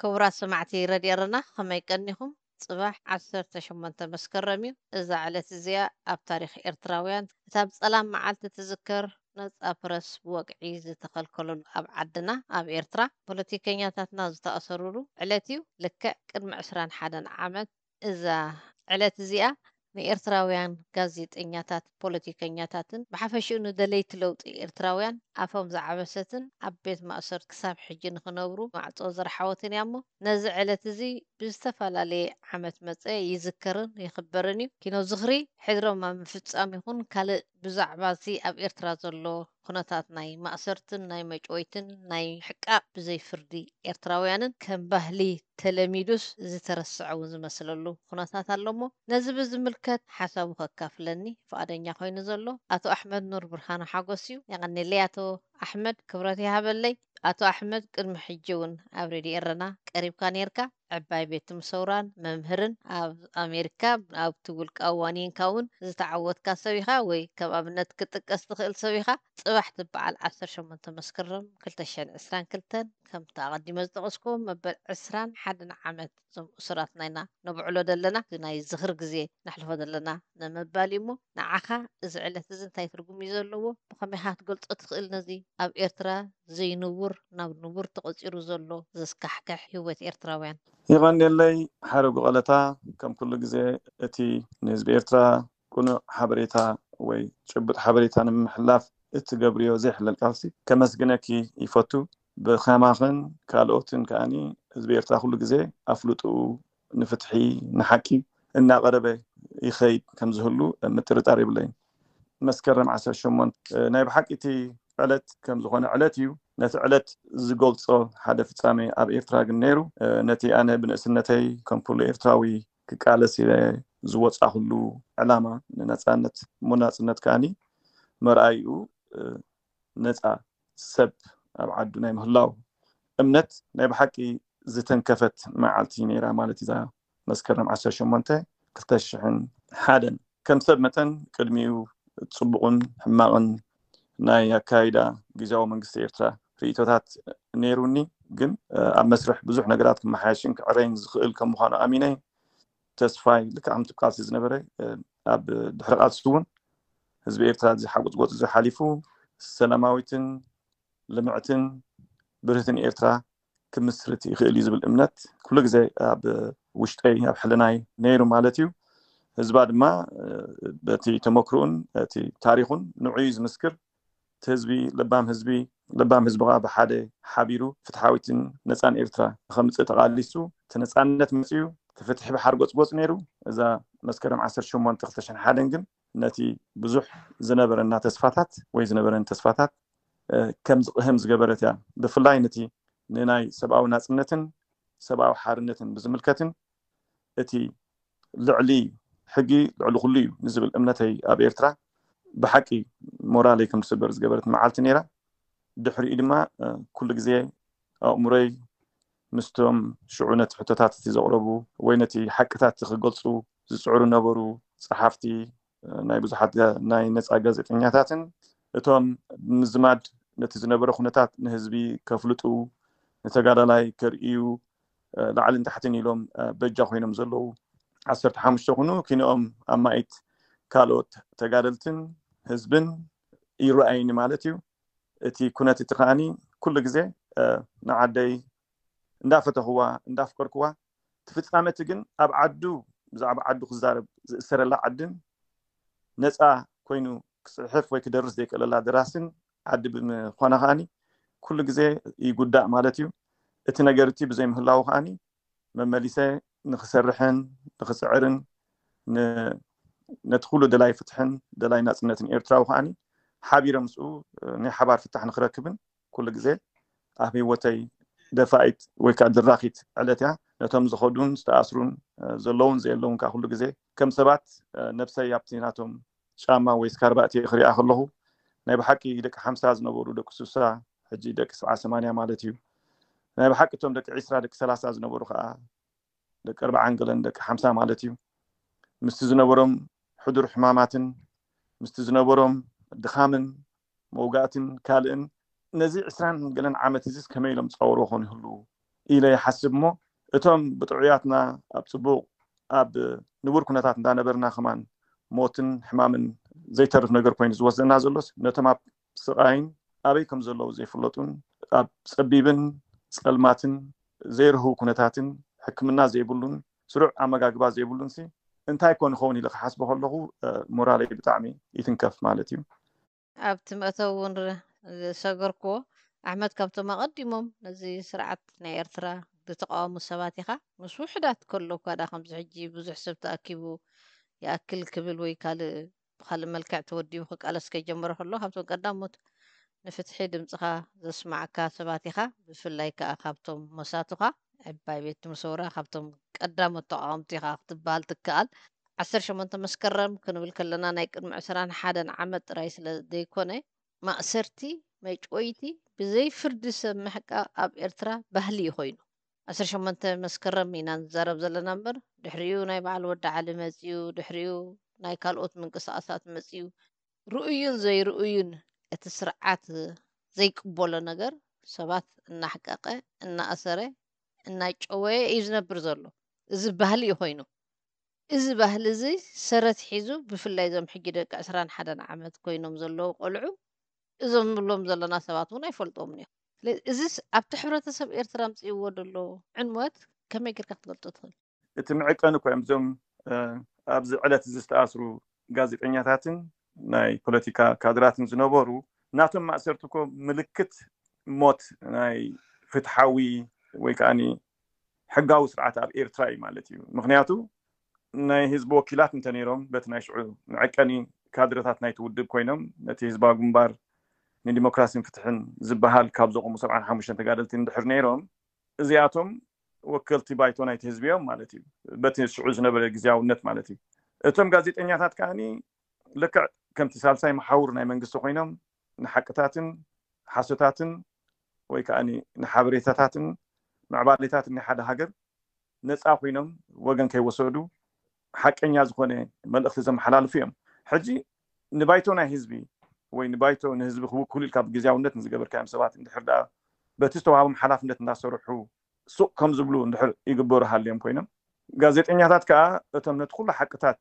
ክቡራት ሰማዕቲ ረድዮ ኤረና፣ ከመይ ቀኒኹም? ጽባሕ ዓሰርተ ሸሞንተ መስከረም እዩ። እዛ ዕለት እዚኣ ኣብ ታሪኽ ኤርትራውያን እታ ብጸላም መዓልቲ ትዝከር ነጻ ፕረስ ብወግዒ ዝተኸልከለሉ፣ ኣብ ዓድና ኣብ ኤርትራ ፖለቲከኛታትና ዝተኣሰሩሉ ዕለት እዩ። ልክዕ ቅድሚ ዕስራን ሓደን ዓመት እዛ ዕለት እዚኣ ንኤርትራውያን ጋዜጠኛታት፣ ፖለቲከኛታትን ብሓፈሽኡ ንደለይቲ ለውጢ ኤርትራውያን ኣፎም ዝዓበሰትን ኣብ ቤት ማእሰርቲ ክሳብ ሕጂ ንኽነብሩ ማዕጾ ዝረሓወትን እያ። እሞ ነዚ ዕለት እዚ ብዝተፈላለየ ዓመት መጸ ይዝከርን ይኽበርን እዩ። ኪኖ ዝኽሪ ሕድሮም ኣብ ምፍጻም ይኹን ካልእ ብዛዕባ እዚ ኣብ ኤርትራ ዘሎ ኩነታት ናይ ማእሰርትን ናይ መጭወይትን ናይ ሕቃቕ ብዘይ ፍርዲ ኤርትራውያንን ከም ባህሊ ተለሚዱስ ዝተረስዐ እውን ዝመስለሉ ኩነታት ኣሎ። እሞ ነዚ ብዝምልከት ሓሳቡ ከካፍለኒ ፍቓደኛ ኮይኑ ዘሎ ኣቶ ኣሕመድ ኑር ብርሃኑ ሓጎስ እዩ። የቐንየለይ ኣቶ ኣሕመድ፣ ክብረት ይሃበለይ። ኣቶ ኣሕመድ ቅድሚ ሕጂ እውን ኣብ ሬድዮ ኤረና ቀሪብካ ነይርካ። ዕባይ ቤት ትምህርቲ ሰውራን መምህርን ኣብ ኣሜሪካ ኣብቲ ውልቃዊ ዋኒንካ እውን ዝተዓወትካ ሰብ ኢኻ፣ ወይ ከም ኣብነት ክትጥቀስ ትኽእል ሰብ ኢኻ። ጽባሕ ትበዓል ዓሰርተ ሸሞንተ መስከረም ክልተ ሽሕን ዕስራን ክልተን ከምቲ ኣቐዲመ ዝጠቐስኩዎ መበል ዕስራን ሓደን ዓመት እዞም እሱራት ናይና ነብዕሎ ዘለና ናይ ዝኽሪ ግዜ ነሕልፎ ዘለና ንምባል እዩ። እሞ ንዓኻ እዚ ዕለት እዚ እንታይ ትርጉም እዩ ዘለዎ? ብኸመይ ኢኻ ክትገልጾ ትኽእል ነዚ ኣብ ኤርትራ ዘይንቡር ናብ ንቡር ተቖጺሩ ዘሎ ዘስካሕክሕ ህይወት ኤርትራውያን? ይቐንየለይ ሓረጉ ቀለታ። ከም ኩሉ ግዜ እቲ ንህዝቢ ኤርትራ ቅኑዕ ሓበሬታ ወይ ጭቡጥ ሓበሬታ ንምምሕላፍ እትገብርዮ ዘይሕለል ቃልሲ ከመስግነኪ ይፈቱ። ብኸማኽን ካልኦትን ከኣኒ ህዝቢ ኤርትራ ኩሉ ግዜ ኣፍልጥኡ ንፍትሒ ንሓቂ እናቐረበ ይኸይድ ከም ዝህሉ ምጥርጣር የብለይን። መስከረም ዓሰርተ ሸሞንተ ናይ ብሓቂ እቲ ዕለት ከም ዝኾነ ዕለት እዩ። ነቲ ዕለት ዝገልጾ ሓደ ፍጻሜ ኣብ ኤርትራ ግን ነይሩ። ነቲ ኣነ ብንእስነተይ ከም ኩሉ ኤርትራዊ ክቃለስ ኢለ ዝወጻኹሉ ዕላማ ንነጻነት፣ እሞ ናጽነት ከኣኒ መርኣይኡ ነጻ ሰብ ኣብ ዓዱ ናይ ምህላው እምነት ናይ ብሓቂ ዝተንከፈት መዓልቲ ነይራ ማለት እዛ መስከረም ዓሰርተ ሸሞንተ ክልተ ሽሕን ሓደን። ከም ሰብ መጠን ቅድሚኡ ጽቡቕን ሕማቕን ናይ ኣካይዳ ግዝያዊ መንግስቲ ኤርትራ ርእይቶታት ነይሩኒ። ግን ኣብ መስርሕ ብዙሕ ነገራት ክመሓየሽን ክዕረይን ዝኽእል ከም ምዃኑ ኣሚነ ተስፋይ ልክዕ ከምቲ ቃልሲ ዝነበረ ኣብ ድሕሪ ቃልሲ እውን ህዝቢ ኤርትራ እዚ ሓጎጽጎጽ እዚ ሓሊፉ ሰላማዊትን ልምዕትን ብርህትን ኤርትራ ክምስርት ይኽእል እዩ ዝብል እምነት ኩሉ ግዜ ኣብ ውሽጠይ ኣብ ሕልናይ ነይሩ ማለት እዩ። ህዝባ ድማ በቲ ተመክሮኡን እቲ ታሪኹን ንዑ እዩ ዝምስክር። እቲ ህዝቢ ለባም ህዝቢ ለባም ህዝቢ ከዓ ብሓደ ሓቢሩ ፍትሓዊትን ነፃን ኤርትራ ንኸምፅእ ተቓሊሱ እቲ ነፃነት መፅኡ እቲ ፍትሒ ብሓርጎፅጎፅ ነይሩ። እዛ መስከረም ዓሰርተ ሸሞንተ ክልተ ሽሕን ሓደን ግን ነቲ ብዙሕ ዝነበረና ተስፋታት ወይ ዝነበረን ተስፋታት ከም ዝቕህም ዝገበረት እያ። ብፍላይ ነቲ ንናይ ሰብኣዊ ናፅነትን ሰብኣዊ ሓርነትን ብዝምልከትን እቲ ልዕሊ ሕጊ ልዕሊ ኩሉ እዩ ንዝብል እምነተይ ኣብ ኤርትራ ብሓቂ ሞራለይ ከም ዝስበር ዝገበረት መዓልቲ ነይራ። ድሕሪኡ ድማ ኩሉ ግዜ ኣእምሮይ ምስቶም ሽዑ ነቲ ሕቶታት እቲ ዘቕረቡ ወይ ነቲ ሓቅታት ክገልጹ ዝጽዕሩ ነበሩ ጸሓፍቲ ናይ ብዙሓት ናይ ነጻ ጋዜጠኛታትን እቶም ምዝማድ ነቲ ዝነበረ ኩነታት ንህዝቢ ከፍልጡ ንተጋዳላይ ከርእዩ ላዕልን ታሕትን ኢሎም በጃ ኮይኖም ዘለዉ ዓሰርተ ሓሙሽተ ኩኑ ኪንኦም ኣማኢት ካልኦት ተጋደልትን ህዝብን ይረኣይኒ ማለት እዩ። እቲ ኩነት እቲ ከዓኒ ኩሉ ግዜ ንዓደይ እንዳፈተኽዋ እንዳፍቀርክዋ እቲ ፍጻመ እቲ ግን ኣብ ዓዱ ብዛዕባ ዓዱ ክዛረብ ዝእሰረላ ዓድን ነፃ ኮይኑ ክፅሕፍ ወይ ክደርስ ዘይክእለላ ደራስን ዓዲ ብምዃና ከዓኒ ኩሉ ግዜ ይጉዳእ ማለት እዩ። እቲ ነገር እቲ ብዘይምህላዉ ከዓኒ መመሊሰ ንክሰርሕን ንክፅዕርን ነቲ ኩሉ ደላይ ፍትሕን ደላይ ናፅነትን ኤርትራዊ ከዓኒ ሓቢረ ምስኡ ናይ ሓባር ፍታሕ ንክረክብን ኩሉ ግዜ ኣብ ህይወተይ ደፋኢት ወይ ከዓ ድራኺት ዕለት እያ። ነቶም ዝኸዱን ዝተኣስሩን ዘለውን ዘየለውን ከዓ ኩሉ ግዜ ከም ሰባት ነብሰይ ኣብቲ ናቶም ጫማ ወይ ስካርባእቲ ክሪኣ ከለኹ ናይ ብሓቂ ደቂ ሓምሳ ዝነበሩ ደቂ ሱሳ ሕጂ ደቂ ስብዓ ሰማንያ ማለት እዩ። ናይ ብሓቂ እቶም ደቂ ዒስራ ደቂ ሰላሳ ዝነበሩ ከዓ ደቂ ኣርባዓን ገለን ደቂ ሓምሳ ማለት እዩ። ምስቲ ዝነበሮም ሕዱር ሕማማትን ምስቲ ዝነበሮም ድኻምን መውጋእትን ካልእን ነዚ ዕስራን ገለን ዓመት እዚስ ከመይ ኢሎም ዝፃወርዎ ኾኑ ይህልዉ? ኢለ ይሓስብ። እሞ እቶም ብጥዑያትና ኣብ ፅቡቕ ኣብ ንቡር ኩነታት እንዳነበርና ከማን ሞትን ሕማምን ዘይተርፍ ነገር ኮይኑ ዝወስደና ዘሎስ ነቶም ኣብ ስቓይን ኣበይ ከም ዘለዉ ዘይፍለጡን ኣብ ፀቢብን ፀልማትን ዘይርህው ኩነታትን ሕክምና ዘይብሉን ስሩዕ ኣመጋግባ ዘይብሉን ሲ እንታይ ኮን ይኸውን ኢለ ክሓስቦ ከለኹ ሞራለይ ብጣዕሚ ይትንከፍ ማለት እዩ። ኣብቲ መእተዊ እውን ዝሰገርክዎ ኣሕመድ ካብቶም ኣቐዲሞም ነዚ ስርዓት ናይ ኤርትራ ዝተቃወሙ ሰባት ኢኻ። ምስ ውሕዳት ከሎ እኳ ዳ ከምዚ ሕጂ ብዙሕ ሰብ ተኣኪቡ ይኣክል ክብል ወይ ካልእ ብካልእ መልክዕ ተወዲቡ ክቃለስ ከይጀመረ ከሎ ካብቶም ቀዳሞት ንፍትሒ ድምፅኻ ዘስማዕካ ሰባት ኢኻ። ብፍላይ ከዓ ካብቶም መሳቱኻ ዕባይ ቤት ትምህርቲ ሰውራ ካብቶም ቀዳሞት ተቃወምቲ ኢኻ ክትበሃል ትከኣል። ዓሰርተ ሸሞንተ መስከረም ክንብል ከለና ናይ ቅድሚ ዕስራን ሓደን ዓመት ጥራይ ስለ ዘይኮነ ማእሰርቲ፣ መጭወይቲ፣ ብዘይ ፍርዲ ሰብ ምሕቃቕ ኣብ ኤርትራ ባህሊ እዩ ኮይኑ። ዓሰርተ ሸሞንተ መስከረም ኢና ንዛረብ ዘለና እምበር ድሕሪኡ ናይ በዓል ወዲ ዓሊ መፅዩ፣ ድሕሪኡ ናይ ካልኦት ምንቅስቃሳት መፅዩ። ርኡዩን ዘይርኡዩን እቲ ስርዓት ዘይቅበሎ ነገር ሰባት እናሕቀቐ፣ እናኣሰረ፣ እናጨወየ እዩ ዝነብር ዘሎ። እዚ ባህሊ እዩ ኮይኑ። እዚ ባህሊ እዚ ሰረት ሒዙ ብፍላይ እዞም ሕጂ ደቂ ዕስራን ሓደን ዓመት ኮይኖም ዘለዉ ቆልዑ እዞም ንብሎም ዘለና ሰባት እውን ኣይፈልጦምን እዮም። ስለዚ እዚስ ኣብቲ ሕብረተሰብ ኤርትራ ኣምፅእዎ ዘሎ ዕንወት ከመይ ጌርካ ክትገልፆ ትኽእል? እቲ ምዕቀኒ እኮ እዮም እዞም ኣብዚ ዕለት እዚ ዝተኣስሩ ጋዜጠኛታትን ናይ ፖለቲካ ካድራትን ዝነበሩ ናቶም ማእሰርቲ እኮ ምልክት ሞት ናይ ፍትሓዊ ወይ ከዓ ሕጋዊ ስርዓት ኣብ ኤርትራ እዩ ማለት እዩ። ምክንያቱ ናይ ህዝቢ ወኪላት እንተነይሮም በቲ ናይ ሽዑ መዐቀኒ ካድረታት ናይቲ ውድብ ኮይኖም ነቲ ህዝባዊ ግንባር ንዲሞክራሲን ፍትሕን ዝበሃል ካብ ዘቆሙ ሰብዓን ሓሙሽተን ተጋደልቲ እንድሕር ነይሮም እዚኣቶም ወከልቲ ባይቶ ናይቲ ህዝቢ እዮም ማለት እዩ። በቲ ሽዑ ዝነበረ ግዝያውነት ማለት እዩ። እቶም ጋዜጠኛታት ከዓኒ ልክዕ ከምቲ ሳልሳይ መሓውር ናይ መንግስቲ ኮይኖም ንሓቅታትን ሓሶታትን ወይ ከዓ ንሓበሬታታትን ምዕባሌታትን ናይ ሓደ ሃገር ነፃ ኮይኖም ወገን ከይወሰዱ ሓቀኛ ዝኾነ መልእኽቲ ዘመሓላልፉ እዮም። ሕጂ ንባይቶ ናይ ህዝቢ ወይ ንባይቶ ንህዝቢ ክውክሉ ኢልካ ብግዝያውነት ንዝገበርካዮም ሰባት እንድሕር ደኣ በቲ ዝተዋሃቦም ሓላፍነት እናሰርሑ ሱቕ ከም ዝብሉ እንድሕር ይግበሩ ሃልዮም ኮይኖም ጋዜጠኛታት ከዓ እቶም ነቲ ኩሉ ሓቅታት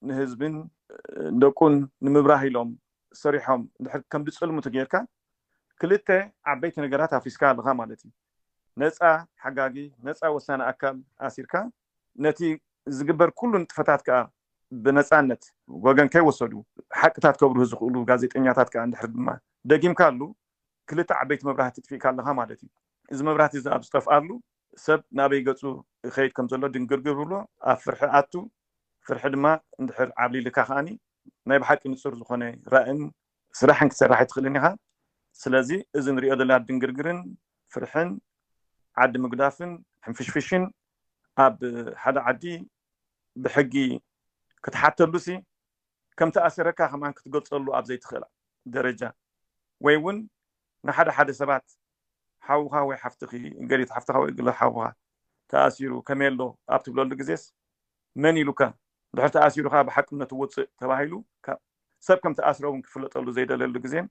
ንህዝብን ደቁን ንምብራህ ኢሎም ሰሪሖም እንድሕር ከም ዝፅልሙ ተጌርካ ክልተ ዓበይቲ ነገራት ኣፍሪስካ ኣለኻ ማለት እዩ። ነፃ ሓጋጊ፣ ነፃ ወሳኒ ኣካል ኣሲርካ ነቲ ዝግበር ኩሉ ንጥፈታት ከዓ ብነፃነት ወገን ከይወሰዱ ሓቅታት ከብርሁ ዝኽእሉ ጋዜጠኛታት ከዓ እንድሕር ድማ ደጊምካሉ ክልተ ዓበይቲ መብራህቲ ጥፊእካ ኣለኻ ማለት እዩ። እዚ መብራህቲ እዚ ኣብ ዝጠፍኣሉ ሰብ ናበይ ገፁ ይኸይድ ከም ዘሎ ድንግርግር ብሎ ኣብ ፍርሒ ኣቱ። ፍርሒ ድማ እንድሕር ዓብሊልካ ከዓኒ ናይ ብሓቂ ንፁር ዝኾነ ራእን ስራሕን ክትሰርሕ ኣይትኽእልን ኢኻ። ስለዚ እዚ ንሪኦ ዘለና ድንግርግርን ፍርሕን ዓዲ ምግዳፍን ሕንፍሽፍሽን ኣብ ሓደ ዓዲ ብሕጊ ክትሓተሉ ሲ ከም ተኣሰረካ ከማን ክትገልፀሉ ኣብ ዘይትኽእል ደረጃ ወይ እውን ንሓደ ሓደ ሰባት ሓውኻ ወይ ሓፍትኺ ገሊት ሓፍትኻ ወይ ገለ ሓውኻ ተኣሲሩ ከመይ ኣሎ ኣብ ትብለሉ ግዜስ መን ኢሉካ ድሕር ተኣሲሩካ ብሓቅነቱ ውፅእ ተባሂሉ ሰብ ከም ተኣስረ እውን ክፍለጠሉ ዘይደለሉ ግዜን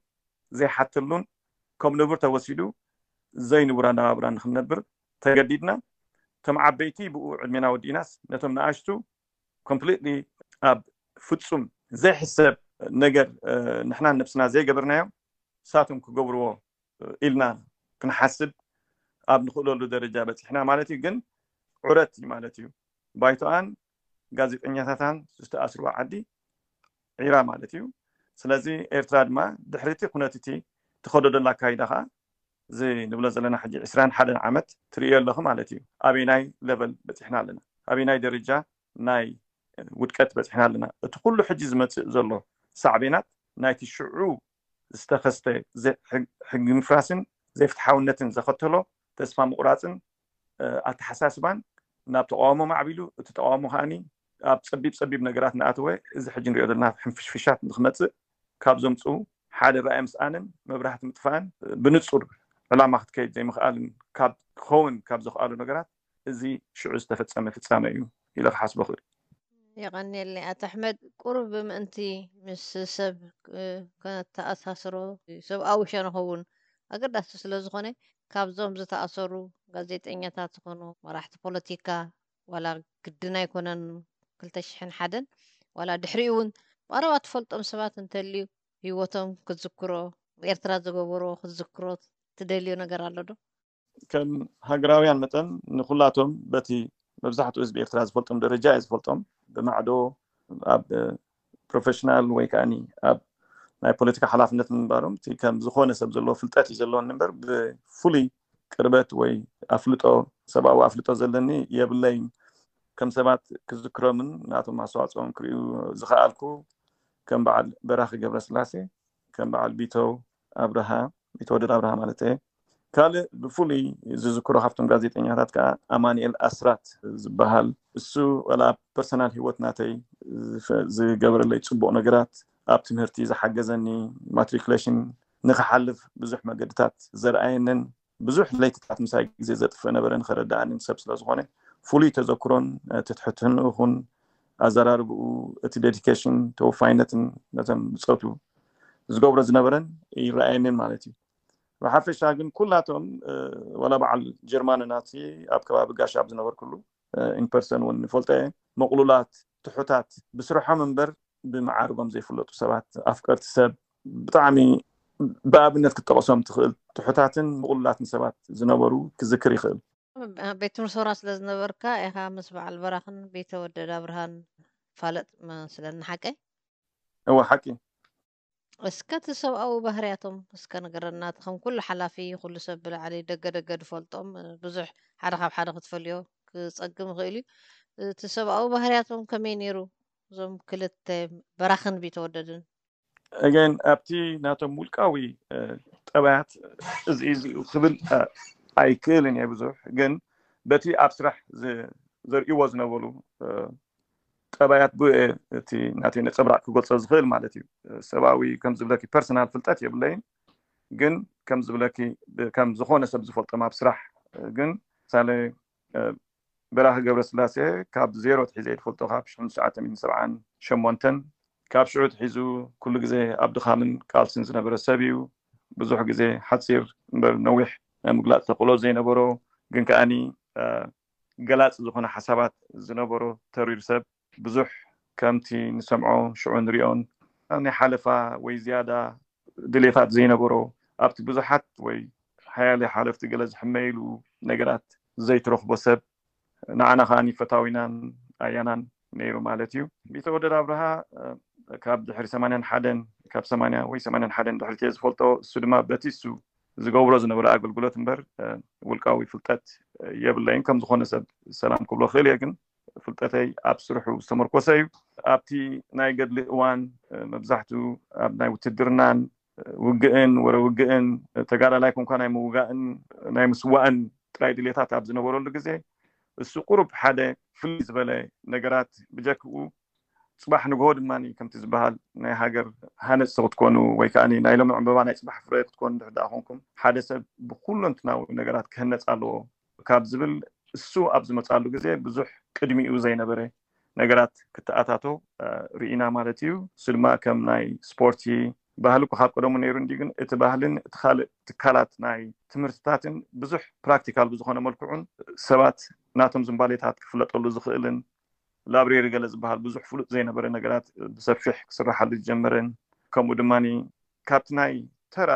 ዘይሓተሉን ከም ንቡር ተወሲዱ ዘይንቡር ኣነባብራ ንክንነብር ተገዲድና እቶም ዓበይቲ ብኡ ዕድሜና ወዲእናስ ነቶም ንኣሽቱ ኮምፕሊትሊ ኣብ ፍፁም ዘይሕሰብ ነገር ንሕና ነብስና ዘይገበርናዮ ሳቶም ክገብርዎ ኢልና ክንሓስብ ኣብ ንኽእለሉ ደረጃ በፂሕና ማለት እዩ። ግን ዑረት እዩ ማለት እዩ። ባይቶኣን ጋዜጠኛታታን ዝተኣስርዋ ዓዲ ዒራ ማለት እዩ። ስለዚ ኤርትራ ድማ ድሕሪቲ ኩነትቲ ትኸዶ ደላ ኣካይዳ ከዓ እዚ ንብሎ ዘለና ሕጂ ዕስራን ሓደን ዓመት ትርእዮ ኣለኹ ማለት እዩ። ኣበይናይ ለቨል በፂሕና ኣለና፣ ኣበይናይ ደረጃ ናይ ውድቀት በፂሕና ኣለና። እቲ ኩሉ ሕጂ ዝመፅእ ዘሎ ሳዕቤናት ናይቲ ሽዑ ዝተኸስተ ሕጊ ምፍራስን ዘይፍትሓውነትን ዘኸተሎ ተስፋ ምቁራፅን ኣተሓሳስባን ናብ ተቃውሞ ማዕቢሉ እቲ ተቃውሞ ከዓኒ ኣብ ፀቢብ ፀቢብ ነገራት እናኣተወ እዚ ሕጂ ንሪኦ ዘለና ሕንፍሽፍሻት ንክመፅእ ካብ ዘምፅኡ ሓደ ራእይ ምስኣንን መብራህቲ ምጥፋእን ብንፁር ዕላማ ክትከይድ ዘይምኽኣልን ካብ ክኸውን ካብ ዘኽኣሉ ነገራት እዚ ሽዑ ዝተፈፀመ ፍፃመ እዩ ኢለ ክሓስቦ ክእል። የቐንየለይ ኣቶ ኣሕመድ። ቁሩብ ብምእንቲ ምስ ሰብ ከተኣሳስሮ ሰብኣዊ ሸነኸ እውን ኣገዳሲ ስለ ዝኾነ ካብዞም ዝተኣሰሩ ጋዜጠኛታት ዝኾኑ መራሕቲ ፖለቲካ ዋላ ግድን ኣይኮነን ክልተ ሽሕን ሓደን ዋላ ድሕሪኡ እውን ብቐረባ ትፈልጦም ሰባት እንተልዩ ህይወቶም ክትዝክሮ ኤርትራ ዝገበሮ ክትዝክሮ ትደልዮ ነገር ኣሎ ዶ? ከም ሃገራውያን መጠን ንኩላቶም በቲ መብዛሕትኡ ህዝቢ ኤርትራ ዝፈልጦም ደረጃ እየ ዝፈልጦም። ብማዕዶ ኣብ ፕሮፌሽናል ወይ ከዓ ኣብ ናይ ፖለቲካ ሓላፍነት ምንባሮም እቲ ከም ዝኾነ ሰብ ዘለዎ ፍልጠት እዩ ዘለዎን እምበር ብፍሉይ ቅርበት ወይ ኣፍልጦ ሰብኣዊ ኣፍልጦ ዘለኒ የብለይን። ከም ሰባት ክዝክሮምን ናቶም ኣስተዋፅኦም ክርእዩ ዝኸኣልኩ ከም በዓል በራኺ ገብረስላሴ፣ ከም በዓል ቢተው ኣብርሃ፣ ቢተወደድ ኣብርሃ ማለት እየ። ካልእ ብፍሉይ ዝዝክሮ ካብቶም ጋዜጠኛታት ከዓ ኣማኑኤል ኣስራት ዝበሃል፣ እሱ ወላ ኣብ ፐርሰናል ህይወት ናተይ ዝገበረለይ ፅቡቕ ነገራት፣ ኣብ ትምህርቲ ዝሓገዘኒ፣ ማትሪኩሌሽን ንክሓልፍ ብዙሕ መገድታት ዘርኣየንን ብዙሕ ለይትታት ምሳይ ግዜ ዘጥፍእ ነበረ ንኸረድኣንን ሰብ ስለዝኾነ ፍሉይ ተዘክሮን ትትሕትንኡ ይኹን ኣዘራርብኡ እቲ ዴዲኬሽን ተወፋይነትን ነቶም ብፀቱ ዝገብሮ ዝነበረን ይረኣየንን ማለት እዩ። ብሓፈሻ ግን ኩላቶም ወላ በዓል ጀርማንናት ኣብ ከባቢ ጋሻ ኣብ ዝነበርኩሉ ኢንፐርሰን እውን ንፈልጦ እየ። ምቕሉላት፣ ትሑታት፣ ብስርሖም እምበር ብመዓርጎም ዘይፍለጡ ሰባት፣ ኣፍቀርቲ ሰብ፣ ብጣዕሚ ብኣብነት ክትጠቕሶም ትኽእል ትሑታትን ምቕሉላትን ሰባት ዝነበሩ ክዝክር ይኽእል። ቤት ትምህርቲ ሶራ ስለ ዝነበርካ ኢኻ ምስ በዓል በራኽን ቤተወደድ ኣብርሃን ፋለጥ መስለኒ፣ ሓቀይ? እወ፣ ሓቂ። እስከ እቲ ሰብኣዊ ባህርያቶም እስከ ንገረና። እቲ ከም ኩሉ ሓላፊ፣ ኩሉ ሰብ ብላዕሊ ደገ ደገ ዝፈልጦም፣ ብዙሕ ሓደ ካብ ሓደ ክትፈልዮ ክጸግም ይኽእል እዩ። እቲ ሰብኣዊ ባህርያቶም ከመይ ነይሩ? እዞም ክልተ በራኽን ቢተወደድን። ኣገን ኣብቲ ናቶም ውልቃዊ ጠባያት እዚ እዚ ክብል ኣይክእልን እየ ብዙሕ፣ ግን በቲ ኣብ ስራሕ ዘርእይዎ ዝነበሩ ጠባያት ብ እቲ ናተይ ነፀብራቕ ክገልፆ ዝኽእል ማለት እዩ። ሰብኣዊ ከም ዝብለኪ ፐርሰናል ፍልጠት የብለይን፣ ግን ከም ዝብለኪ ከም ዝኾነ ሰብ ዝፈልጦም ኣብ ስራሕ ግን ሳለ በራኺ ገብረስላሴ ካብ ዜሮ ትሒዘ ዝፈልጦ ካብ ሽሕን ትሽዓተ ሚእትን ሰብዓን ሸሞንተን፣ ካብ ሽዑ ትሒዙ ኩሉ ግዜ ኣብ ድኻምን ቃልስን ዝነበረ ሰብ እዩ። ብዙሕ ግዜ ሓፂር እምበር ነዊሕ ናይ ምግላፅ ተኽእሎ ዘይነበሮ፣ ግን ከኣኒ ገላፂ ዝኾነ ሓሳባት ዝነበሮ ተሪር ሰብ፣ ብዙሕ ከምቲ ንሰምዖ ሽዑ ንሪኦን ናይ ሓለፋ ወይ ዝያዳ ድሌታት ዘይነበሮ፣ ኣብቲ ብዙሓት ወይ ሓያለ ሓለፍቲ ገለ ዝሕመይሉ ነገራት ዘይትረኽቦ ሰብ፣ ንዓና ከኣ ፈታዊናን ኣያናን ነይሩ ማለት እዩ። ቢተወደድ ኣብርሃ ካብ ድሕሪ ሰማንያን ሓደን፣ ካብ ሰማንያ ወይ ሰማንያን ሓደን ድሕሪት እየ ዝፈልጦ። እሱ ድማ በቲ እሱ ዝገብሮ ዝነበረ ኣገልግሎት እምበር ውልቃዊ ፍልጠት የብለይን። ከም ዝኾነ ሰብ ሰላም ክብሎ ክእል እየ፣ ግን ፍልጠተይ ኣብ ስርሑ ዝተመርኮሰ እዩ። ኣብቲ ናይ ገድሊ እዋን መብዛሕትኡ ኣብ ናይ ውትድርናን ውግእን ወረ ውግእን ተጋዳላይ ኮንካ ናይ ምውጋእን ናይ ምስዋእን ጥራይ ድሌታት ኣብ ዝነበረሉ ግዜ፣ እሱ ቁሩብ ሓደ ፍልይ ዝበለ ነገራት ብጀክኡ፣ ጽባሕ ንግሆ ድማ ከምቲ ዝበሃል ናይ ሃገር ሃነፅቲ ክትኮኑ ወይ ከዓ ናይ ሎሚ ዕምበባ ናይ ጽባሕ ፍረ ክትኮኑ እንድሕር ደኣ ኮንኩም፣ ሓደ ሰብ ብኩለንትናዊ ነገራት ክህነፅ ኣለዎ ካብ ዝብል እሱ ኣብ ዝመፅኣሉ ግዜ ብዙሕ ቅድሚኡ ዘይነበረ ነገራት ክተኣታቶ ርኢና ማለት እዩ። እሱ ድማ ከም ናይ ስፖርቲ ባህሊ እኮ ካብ ቀደሙ ነይሩ እንዲ፣ ግን እቲ ባህልን እቲ ካልእ ትካላት ናይ ትምህርትታትን ብዙሕ ፕራክቲካል ብዝኾነ መልክዑን ሰባት ናቶም ዝንባሌታት ክፍለጠሉ ዝኽእልን ላብሬሪ ገለ ዝበሃል ብዙሕ ፍሉጥ ዘይነበረ ነገራት ብሰፊሕ ክስራሓሉ ዝጀመረን፣ ከምኡ ድማ ካብቲ ናይ ተራ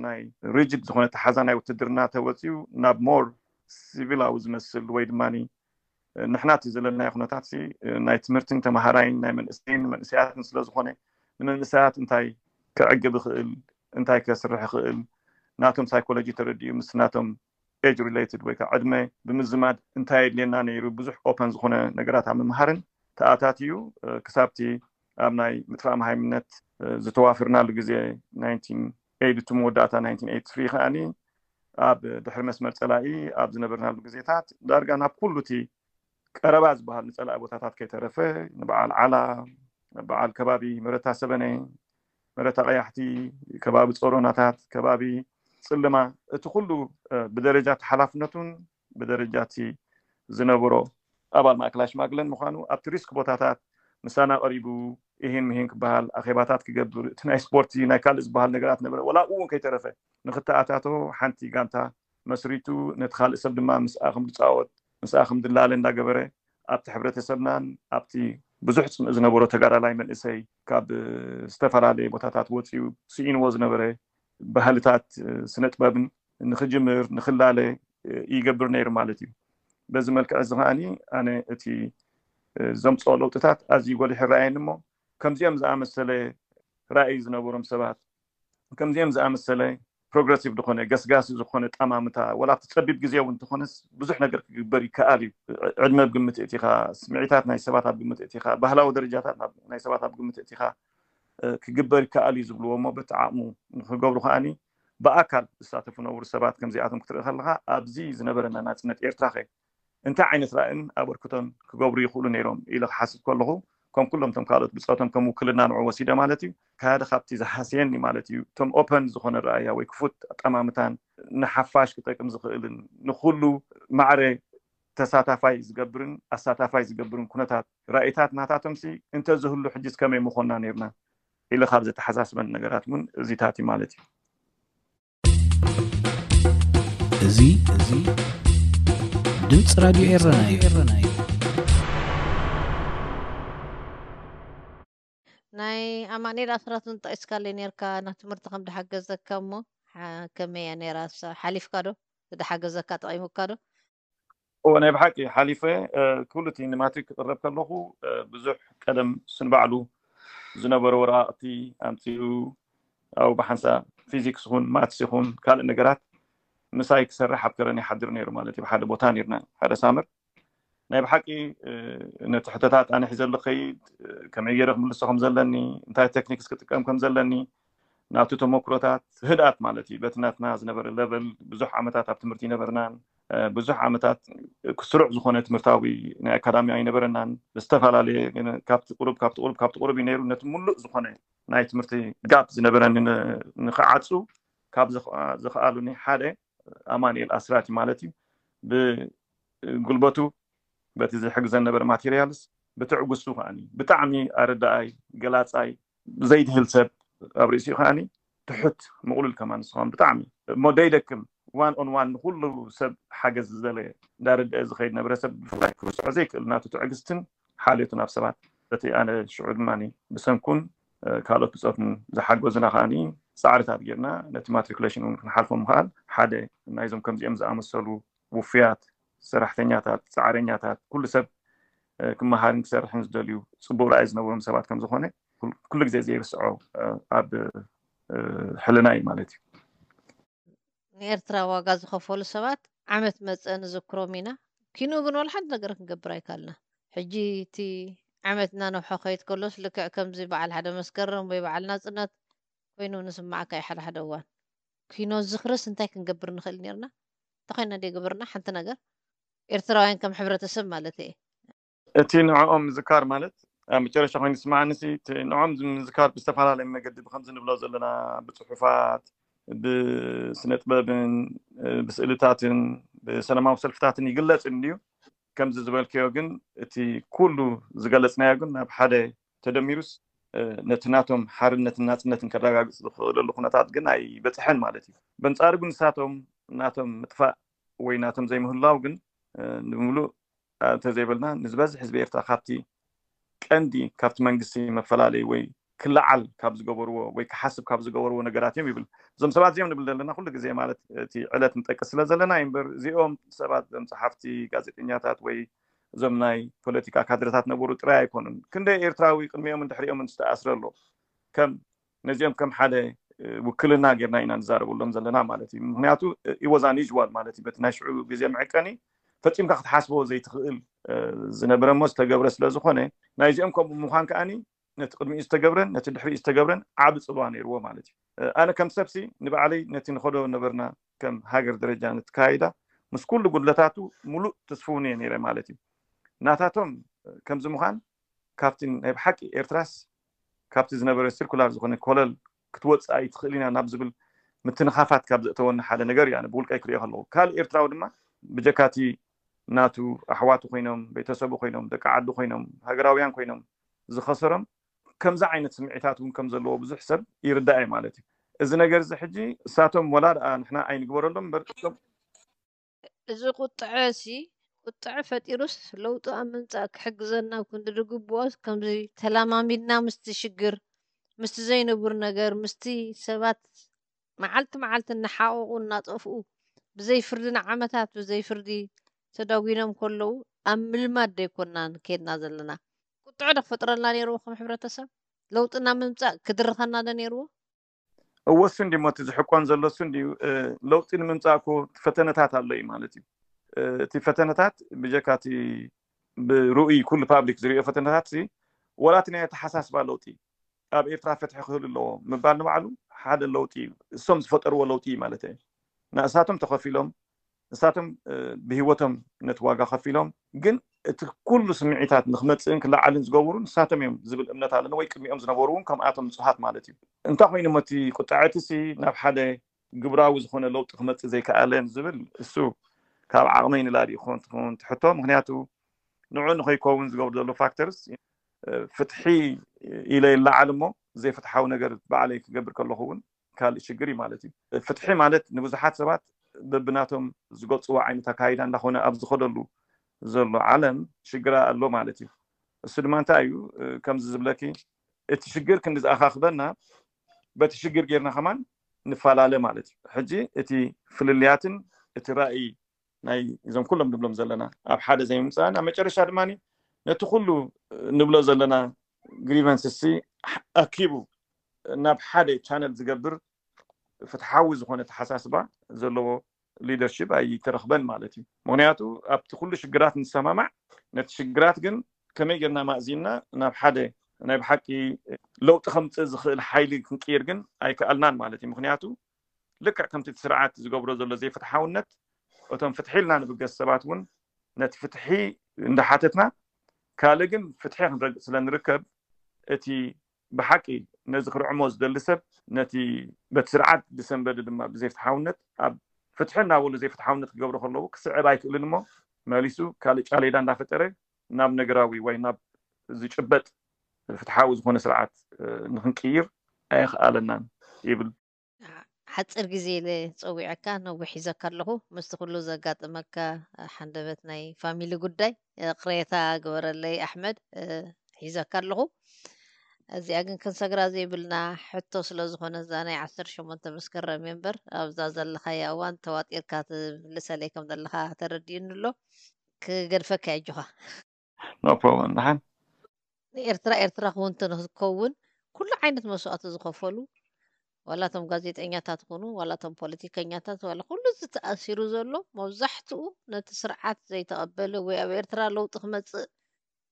ናይ ሪጅድ ዝኾነ ተሓዛ ናይ ውትድርና ተወፂኡ ናብ ሞር ሲቪላዊ ዝመስል ወይ ድማ ንሕና እቲ ዘለናዮ ኩነታት ናይ ትምህርትን ተምሃራይን ናይ መንእሰይን መንእሰያትን ስለዝኾነ፣ ንመንእሰያት እንታይ ክዕግብ ይኽእል፣ እንታይ ከስርሕ ይኽእል፣ ናቶም ሳይኮሎጂ ተረዲኡ ምስ ናቶም ኤጅ ሪሌትድ ወይ ከዓ ዕድመ ብምዝማድ እንታይ የድልየና ነይሩ፣ ብዙሕ ኦፐን ዝኾነ ነገራት ኣብ ምምሃርን ተኣታትዩ ክሳብቲ ኣብ ናይ ምጥፋእ መሃይምነት ዝተዋፍርናሉ ግዜ ናይንቲን ኤይትቱ መወዳእታ ናይንቲን ኤይትስሪ ከኣኒ ኣብ ድሕሪ መስመር ፀላኢ ኣብ ዝነበርናሉ ግዜታት ዳርጋ ናብ ኩሉ እቲ ቀረባ ዝበሃል ንፀላኢ ቦታታት ከይተረፈ ንበዓል ዓላ፣ በዓል ከባቢ መረታ ሰበነ፣ መረታ ቀያሕቲ፣ ከባቢ ፆሮናታት፣ ከባቢ ፅልማ፣ እቲ ኩሉ ብደረጃ እቲ ሓላፍነቱን ብደረጃ እቲ ዝነበሮ ኣባል ማእከላይ ሽማግለን ምዃኑ ኣብቲ ሪስክ ቦታታት ምሳና ቀሪቡ ኢሂን ምሂን ክበሃል ኣኼባታት ክገብር፣ እቲ ናይ ስፖርቲ ናይ ካልእ ዝበሃል ነገራት ነበረ፣ ወላ ኣብኡ እውን ከይተረፈ ንክተኣታቶ ሓንቲ ጋንታ መስሪቱ፣ ነቲ ካልእ ሰብ ድማ ምስኣ ከም ዝፃወት፣ ምስኣ ከም ዝላለ እንዳገበረ፣ ኣብቲ ሕብረተሰብናን ኣብቲ ብዙሕ ፅምኢ ዝነበሮ ተጋዳላይ መንእሰይ ካብ ዝተፈላለየ ቦታታት ወፂኡ ስኢንዎ ዝነበረ ባህልታት፣ ስነ ጥበብን ንክጅምር፣ ንክላለ ይገብር ነይሩ ማለት እዩ። በዚ መልክዕ እዚ ከዓኒ ኣነ እቲ ዘምፅኦ ለውጥታት ኣዝዩ ጎሊሑ ይረኣየኒ። እሞ ከምዚኦም ዝኣመሰለ ራእይ ዝነበሮም ሰባት፣ ከምዚኦም ዝኣመሰለ ፕሮግረሲቭ ዝኾነ፣ ገስጋሲ ዝኾነ ጠማምታ፣ ወላ ኣብቲ ጸቢብ ግዜ እውን እንተኾነስ ብዙሕ ነገር ክግበር ይከኣል እዩ። ዕድመ ኣብ ግምት እቲኻ፣ ስምዒታት ናይ ሰባት ኣብ ግምት እቲኻ፣ ባህላዊ ደረጃታት ናይ ሰባት ኣብ ግምት እቲኻ፣ ክግበር ይከኣል እዩ ዝብልዎ እሞ በቲ ዓቕሙ ንክገብሩ ከዓኒ ብኣካል ዝሳተፉ ነበሩ ሰባት ከምዚኣቶም ክትርኢ ከለኻ፣ ኣብዚ ዝነበረና ናጽነት ኤርትራ ኸ እንታይ ዓይነት ራእን ኣበርክቶን ክገብሩ ይኽእሉ ነይሮም ኢለ ክሓስብ ከለኹ፣ ከም ኩሎም እቶም ካልኦት ብጾቶም ከም ውክልና ንዑ ወሲደ ማለት እዩ፣ ሓደ ካብቲ ዝሃስየኒ ማለት እዩ፣ እቶም ኦፐን ዝኾነ ረኣያ ወይ ክፉት ኣጠማምታን ንሓፋሽ ክጠቅም ዝኽእልን ንኹሉ ማዕረ ተሳታፋይ ዝገብርን ኣሳታፋይ ዝገብርን ኩነታት ራእይታት ናታቶምሲ እንተዝህሉ ሕጂስ ከመይ ምኾንና ነይርና ኢለ ካብ ዘተሓሳስበን ነገራት እውን እዚታት እዩ ማለት እዩ። እዚ እዚ ድምፂ ራዲዮ ኤረና እዩ። ናይ ኣማኑኤል ኣስራት እውን ጠቂስካለይ ነርካ፣ ናብ ትምህርቲ ከም ድሓገዘካ እሞ፣ ከመይ እያ ነይራ? ሓሊፍካ ዶ? ዝደሓገዘካ ጠቂሙካ ዶ? እወ፣ ናይ ብሓቂ ሓሊፈ። ኩሉ እቲ ንማትሪክ ክቕረብ ከለኹ ብዙሕ ቀደም ስንባዕሉ ዝነበረ ወረቃቅቲ ኣምፅኡ፣ ኣብኡ ብሓንሳብ ፊዚክስ ይኹን ማትስ ይኹን ካልእ ነገራት ምሳይ ክሰርሕ ኣብ ከረን ይሓድር ነይሩ ማለት እዩ። ሓደ ቦታ ነርና፣ ሓደ ሳምር። ናይ ብሓቂ ነቲ ሕቶታት ኣነ ሒዘሉ ከይድ፣ ከመይ ገይረ ክምልሶ ከም ዘለኒ፣ እንታይ ቴክኒክስ ክጥቀም ከም ዘለኒ፣ ናቱ ተመክሮታት፣ ህድኣት ማለት እዩ። በቲ ናትና ዝነበረ ለቨል፣ ብዙሕ ዓመታት ኣብ ትምህርቲ ይነበርናን፣ ብዙሕ ዓመታት ክስሩዕ ዝኾነ ትምህርታዊ ናይ ኣካዳሚ ኣይነበረናን። ዝተፈላለየ ግን ካብቲ ቁሩብ ካብቲ ቁሩብ ካብቲ ቁሩብ እዩ ነይሩ። ነቲ ሙሉእ ዝኾነ ናይ ትምህርቲ ጋፕ ዝነበረኒ ንክዓፁ ካብ ዘኽኣሉኒ ሓደ ኣማኑኤል ኣስራት እዩ ማለት እዩ። ብጉልበቱ፣ በቲ ዝሕግዘን ነበረ ማቴርያልስ፣ ብትዕግስቱ ከዓኒ ብጣዕሚ ኣረዳኣይ፣ ገላፃይ፣ ዘይድህል ሰብ፣ ኣብ ርእሲኡ ከዓኒ ትሑት ምቕሉል ከማን ንስኻውን ብጣዕሚ እሞ ደይደክም ዋን ኦን ዋን ንኩሉ ሰብ ሓገዝ ዝደለየ እንዳረድአ ዝኸይድ ነበረ ሰብ ብፍላይ ክርስዖ ዘይክእል ናቱ ትዕግስትን ሓልዮትን ኣብ ሰባት በቲ ኣነ ሽዑ ድማ ብሰንኩን ካልኦት ብፆትን ዝሓገዙና ከዓኒ ፃዕርታት ጌርና ነቲ ማትሪኩሌሽን እውን ክንሓልፎ ምኽኣል ሓደ ናይዞም ከምዚኦም ዝኣመሰሉ ውፉያት ሰራሕተኛታት፣ ፃዕረኛታት፣ ኩሉ ሰብ ክመሃርን ክሰርሕን ዝደልዩ ፅቡቅ ራእይ ዝነበሮም ሰባት ከም ዝኾነ ኩሉ ግዜ ዘይርስዖ ኣብ ሕልና እዩ ማለት እዩ። ንኤርትራ ዋጋ ዝኸፈሉ ሰባት ዓመት መፀ ንዝክሮም ኢና። ኪንኡ ግን ወላ ሓንቲ ነገር ክንገብር ኣይካልና። ሕጂ እቲ ዓመት እናነውሐ ከይድ ከሎስ ልክዕ ከምዚ በዓል ሓደ መስከረም ወይ በዓል ናፅነት ኮይኑ ንስማዓካ እዩ ሓደ ሓደ እዋን። ኪኖ ዝኽርስ እንታይ ክንገብር ንኽእል ነርና? እንተኾይና ደይ ገበርና ሓንቲ ነገር ኤርትራውያን ከም ሕብረተሰብ ማለት እየ። እቲ ንዕኦም ምዝካር ማለት ኣብ መጨረሻ ኮይኑ ዝስማዓኒ ሲ እቲ ንዕኦም ምዝካር ብዝተፈላለየ መገዲ ብከምዚ ንብሎ ዘለና ብፅሑፋት ብስነ ጥበብን ብስእልታትን ብሰላማዊ ሰልፍታትን ይግለፅ እንድዩ። ከምዚ ዝበልክዮ ግን እቲ ኩሉ ዝገለፅናዮ ግን ናብ ሓደ ተደሚሩስ ነቲ ናቶም ሓርነትን ናፅነትን ከረጋግፅ ዝኽእለሉ ኩነታት ግን ኣይበፅሐን ማለት እዩ። በንፃሩ ግን ንሳቶም ናቶም ምጥፋእ ወይ ናቶም ዘይምህላው ግን ንምሉእ እንተዘይበልና ንዝበዝሕ ህዝቢ ኤርትራ ካብቲ ቀንዲ ካብቲ መንግስቲ መፈላለይ ወይ ክለዓል ካብ ዝገበርዎ ወይ ክሓስብ ካብ ዝገበርዎ ነገራት እዮም ይብል። እዞም ሰባት እዚኦም ንብል ዘለና ኩሉ ግዜ ማለት እቲ ዕለት ንጠቅስ ስለ ዘለና እዩ እምበር እዚኦም ሰባት እዞም ጸሓፍቲ፣ ጋዜጠኛታት ወይ እዞም ናይ ፖለቲካ ካድረታት ነበሩ ጥራይ ኣይኮኑን። ክንደይ ኤርትራዊ ቅድሚኦምን ድሕሪኦምን ዝተኣስረ ኣሎ። ከም ነዚኦም ከም ሓደ ውክልና ጌርና ኢና ንዛረበሎም ዘለና ማለት እዩ። ምክንያቱ it was unusual ማለት እዩ። በቲ ናይ ሽዑ ግዜ መዐቀኒ ፈጺምካ ክትሓስቦ ዘይትኽእል ዝነበረ እሞ ዝተገብረ ስለ ዝኾነ ናይዚኦም ከምኡ ምዃን ከኣኒ ነቲ ቅድሚኡ ዝተገብረን ነቲ ድሕሪኡ ዝተገብረን ዓቢ ጽልዋ ነይርዎ ማለት እዩ። ኣነ ከም ሰብሲ ንባዕለይ ነቲ ንኸዶ ነበርና ከም ሃገር ደረጃ ንትካይዳ ምስ ኩሉ ጉድለታቱ ሙሉእ ትስፍውን እየ ነይረ ማለት እዩ። ናታቶም ከምዚ ምዃን ካብቲ ናይ ብሓቂ ኤርትራስ ካብቲ ዝነበረ ሲርኩላር ዝኾነ ኮለል ክትወፅእ ኣይትኽእል ኢና ናብ ዝብል ምትንኻፋት ካብ ዘእተወኒ ሓደ ነገር እዩ። ኣነ ብውልቀይ ክሪኦ ከለኹ ካልእ ኤርትራዊ ድማ ብጀካቲ ናቱ ኣሕዋቱ ኮይኖም ቤተሰቡ ኮይኖም ደቂ ዓዱ ኮይኖም ሃገራውያን ኮይኖም ዝኸሰሮም ከምዚ ዓይነት ስምዒታት እውን ከም ዘለዎ ብዙሕ ሰብ ይርዳእ እዩ ማለት እዩ። እዚ ነገር እዚ ሕጂ እሳቶም ወላ ደኣ ንሕና ኣይንግበረሎም እምበር እቶም እዚ ቁጥዐ ሲ ቁጥዐ ፈጢሩስ ለውጢ ኣብ ምምፃእ ክሕግዘና ኣብ ክንዲ ድግብኦስ ከምዚ ተላማሚድና ምስቲ ሽግር ምስቲ ዘይንቡር ነገር ምስቲ ሰባት መዓልቲ መዓልቲ እናሓቐቑ እናጠፍኡ ብዘይ ፍርዲ ንዓመታት ብዘይ ፍርዲ ተዳጒኖም ከለዉ ኣብ ምልማድ ደይኮናን ከይድና ዘለና። ቁጥዐ ዶ ክፈጥረልና ነይርዎ ከም ሕብረተሰብ? ለውጢ ናብ ምምፃእ ክድርኸና ዶ ነይርዎ? እወ እሱ እንዲሞ እቲ ዝሕቆን ዘሎ እሱ እንዲዩ። ለውጢ ንምምፃእ እኮ ፈተነታት ኣሎ እዩ ማለት እዩ። እቲ ፈተነታት ብጀካ እቲ ብርኡይ ኩሉ ፓብሊክ ዝሪኦ ፈተነታት ሲ ወላ እቲ ናይ ኣተሓሳስባ ለውጢ ኣብ ኤርትራ ፍትሒ ክህሉ ኣለዎ ምባል ንባዕሉ ሓደ ለውጢ እዩ። እሶም ዝፈጠርዎ ለውጢ እዩ ማለት እዩ። ንእሳቶም ተኸፊሎም ንሳቶም ብህይወቶም ነቲ ዋጋ ከፊሎም ግን እቲ ኩሉ ስምዒታት ንክመፅእን ክለዓልን ዝገብሩ ንሳቶም እዮም ዝብል እምነት ኣለኒ። ወይ ቅድሚኦም ዝነበሩ እውን ከምኣቶም ንፁሃት ማለት እዩ። እንታይ ኮይኑ እቲ ቁጣዐቲ ሲ ናብ ሓደ ግብራዊ ዝኾነ ለውጢ ክመፅእ ዘይከኣለን ዝብል እሱ ካብ ዓቕመይ ንላዕሊ ይኾን ትኸውን ትሕቶ። ምክንያቱ ንዑ ንኸይከውን ዝገብሩ ዘሎ ፋክተርስ ፍትሒ ኢለ ይለዓል እሞ ዘይፍትሓዊ ነገር ባዕለይ ክገብር ከለኹ እውን ካልእ ሽግር እዩ ማለት እዩ። ፍትሒ ማለት ንብዙሓት ሰባት በብናቶም ዝገልፅዎ ዓይነት ኣካይዳ እንዳኾነ ኣብ ዝኸደሉ ዘሎ ዓለም ሽግር ኣሎ ማለት እዩ። እሱ ድማ እንታይ እዩ ከምዚ ዝብለኪ እቲ ሽግር ክንዲ ዝኣኻኽበና በቲ ሽግር ጌርና ከማን ንፈላለ ማለት እዩ። ሕጂ እቲ ፍልልያትን እቲ ራእይ ናይ እዞም ኩሎም ንብሎም ዘለና ኣብ ሓደ ዘይምምፃእን ኣብ መጨረሻ ድማ ነቲ ኩሉ ንብሎ ዘለና ግሪቨንስ ሲ ኣኪቡ ናብ ሓደ ቻነል ዝገብር ፍትሓዊ ዝኾነ ተሓሳስባ ዘለዎ ሊደርሽፕ ኣይተረኽበን ማለት እዩ። ምክንያቱ ኣብቲ ኩሉ ሽግራት ንሰማማዕ ነቲ ሽግራት ግን ከመይ ጌርና ማእዚና ናብ ሓደ ናይ ብሓቂ ለውጢ ከምፅእ ዝኽእል ሓይሊ ክንቅይር ግን ኣይከኣልናን ማለት እዩ። ምክንያቱ ልክዕ ከምቲ እቲ ስርዓት ዝገብሮ ዘሎ ዘይፍትሓውነት እቶም ፍትሒ ኢልና ንብገስ ሰባት እውን ነቲ ፍትሒ እንዳሓተትና ካልእ ግን ፍትሒ ክንረግፅ ስለ ንርከብ እቲ ብሓቂ ነዚ ክርዕሞ ዝደሊ ሰብ ነቲ በቲ ስርዓት ዝሰንበደ ድማ ብዘይፍትሓውነት ኣብ ፍትሒ እናበሉ ዘይፍትሓውነት ክገብሩ ከለዉ ክስዕብ ኣይክእልን እሞ መሊሱ ካልእ ጫሌዳ እንዳፈጠረ ናብ ነገራዊ ወይ ናብ ዝጭበጥ ፍትሓዊ ዝኾነ ስርዓት ንክንቅይር ኣየኽኣለናን ይብል። ሓፂር ግዜ ኢለ ፀዊዐካ ነዊሕ ሒዘካ ኣለኹ። ምስቲ ኩሉ ዘጋጥመካ ሓንደበት ናይ ፋሚሊ ጉዳይ ቅሬታ ግበረለይ ኣሕመድ፣ ሒዘካ ኣለኹ። እዚኣ ግን ክንሰግራ ዘይብልና ሕቶ ስለ ዝኾነ እዛ ናይ ዓሰርተ ሸሞንተ መስከረም እየ እምበር ኣብዛ ዘለኻያ እዋን ተዋጢርካ ትምልሰለይ ከም ዘለኻ ተረዲኡኒ ኣሎ። ክገድፈካ እየ ኣጆኻ። No problem። ደሓን ንኤርትራ ኤርትራ ክውን እንተንክትከውን ኩሉ ዓይነት መስዋእቲ ዝኸፈሉ ዋላ እቶም ጋዜጠኛታት ኹኑ ዋላ እቶም ፖለቲከኛታት ዋላ ኩሉ እዚ ተኣሲሩ ዘሎ መብዛሕትኡ ነቲ ስርዓት ዘይተቐበለ ወይ ኣብ ኤርትራ ለውጢ ክመፅእ